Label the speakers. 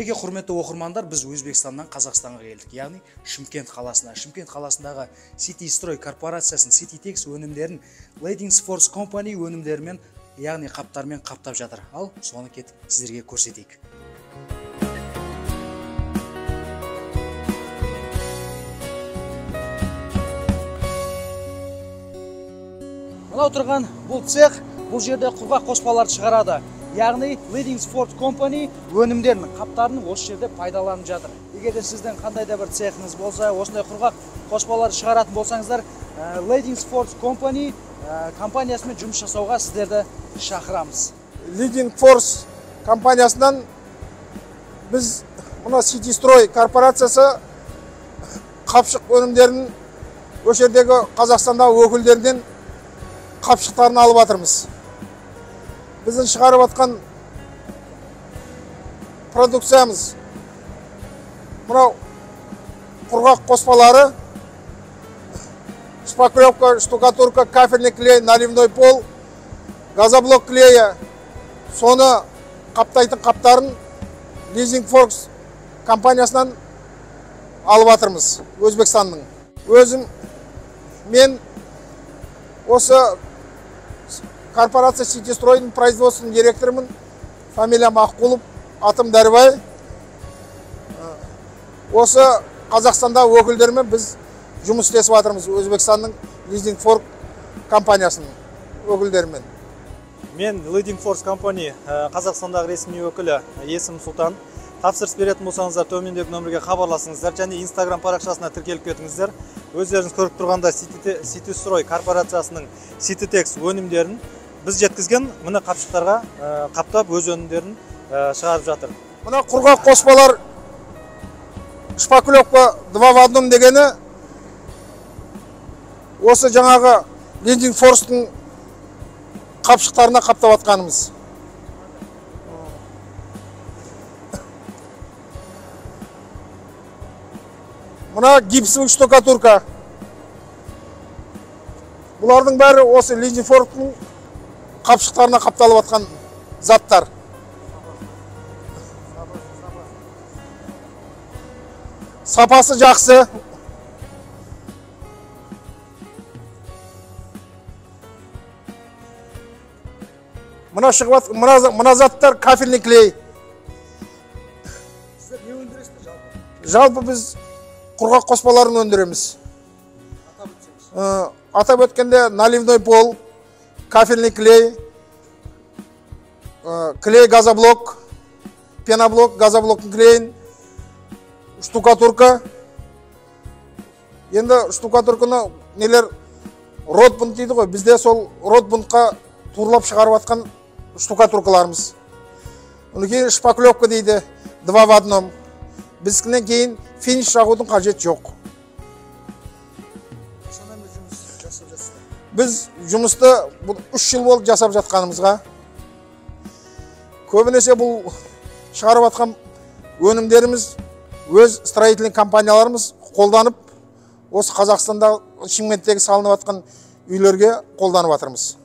Speaker 1: Мінекей, құрметті оқырмандар, біз Өзбекстаннан Қазақстанға келдік, яғни Шымкент қаласына. Шымкент қаласындағы City Строй корпорациясының City Tex өнімдерін Leading Force Company өнімдерімен, яғни қаптармен қаптап жатыр. Ал соны кетіп сіздерге көрсетейік. Мынау тұрған бұл цех, бұл жерде құрғақ қоспаларды шығарады. Яғни Leading Force Company өнімдерінің қаптарын осы жерде пайдаланып жатыр. Егер де сіздің қандай да бір цехіңіз болса, осындай құрғақ қоспаларды шығаратын болсаңыздар, Leading Force Company компаниясымен жұмыс жасауға сіздерді шақырамыз.
Speaker 2: Leading Force компаниясынан біз мына City Строй корпорациясы қапшық өнімдерін осы жердегі Қазақстандағы өкілдерінен қапшықтарын алып жатырмыз. Біздің шығарып атқан продукциямыз мынау құрғақ қоспалары, шпаклевка, штукатурка, кафельный клей, наливной пол, газоблок клея, соны қаптайтын қаптарын Leading Force компаниясынан алып жатырмыз, Өзбекстанның. Өзім мен осы корпорация City Стройдың производственный директорымын. Фамилиям Аққұлов, атым Дәрібай. Осы Қазақстанда өкілдерімен біз жұмыс істесіп жатырмыз, Өзбекстанның Leading Force компаниясының өкілдерімен.
Speaker 3: Мен Leading Force Company Қазақстандағы ресми өкілі Есім Сұлтан. Тапсырыс беретін болсаңыздар, төмендегі нөмірге хабарласыңыздар және Instagram парақшасына тіркеліп кетіңіздер. Өздеріңіз көріп тұрғанда City Строй корпорациясының City Tex өнімдерін біз жеткізген мына қапшықтарға қаптап өз өнімдерін шығарып жатыр.
Speaker 2: Мына құрғақ қоспалар шпаклевка 2 в 1 дегені осы жаңағы Leading Force-тың қапшықтарына қаптап атқанымыз. Мына гипсовый штукатурка. Бұлардың бәрі осы Leading Force-тың қапшықтарына қапталып атқан заттар. Сапасы жақсы. Мына шығып, мына заттар кафельный клей.
Speaker 1: Сіздер не өндіресіздер жалпы?
Speaker 2: Жалпы біз құрғақ қоспаларын өндіреміз. Атап өткенде наливной пол, кафельный клей, клей газоблок, пеноблок, газоблоктың клейін, штукатурка. Енді штукатурканы нелер ротбунд дейді ғой, бізде сол ротбундқа турлап шығарып атқан штукатуркаларымыз. Одан кейін шпаклевка дейді, 2 в 1. Біздікінен кейін финиш жағудың қажеті жоқ.
Speaker 1: Қашаннан бері жұмыс жасап жатсыздар?
Speaker 2: Біз жұмысты 3 жыл болды жасап жатқанымызға. Көбінесе бұл шығарып атқан өнімдеріміз өз строительный компанияларымыз қолданып, осы Қазақстанда Шымкенттегі салынып атқан үйлерге қолданып жатырмыз.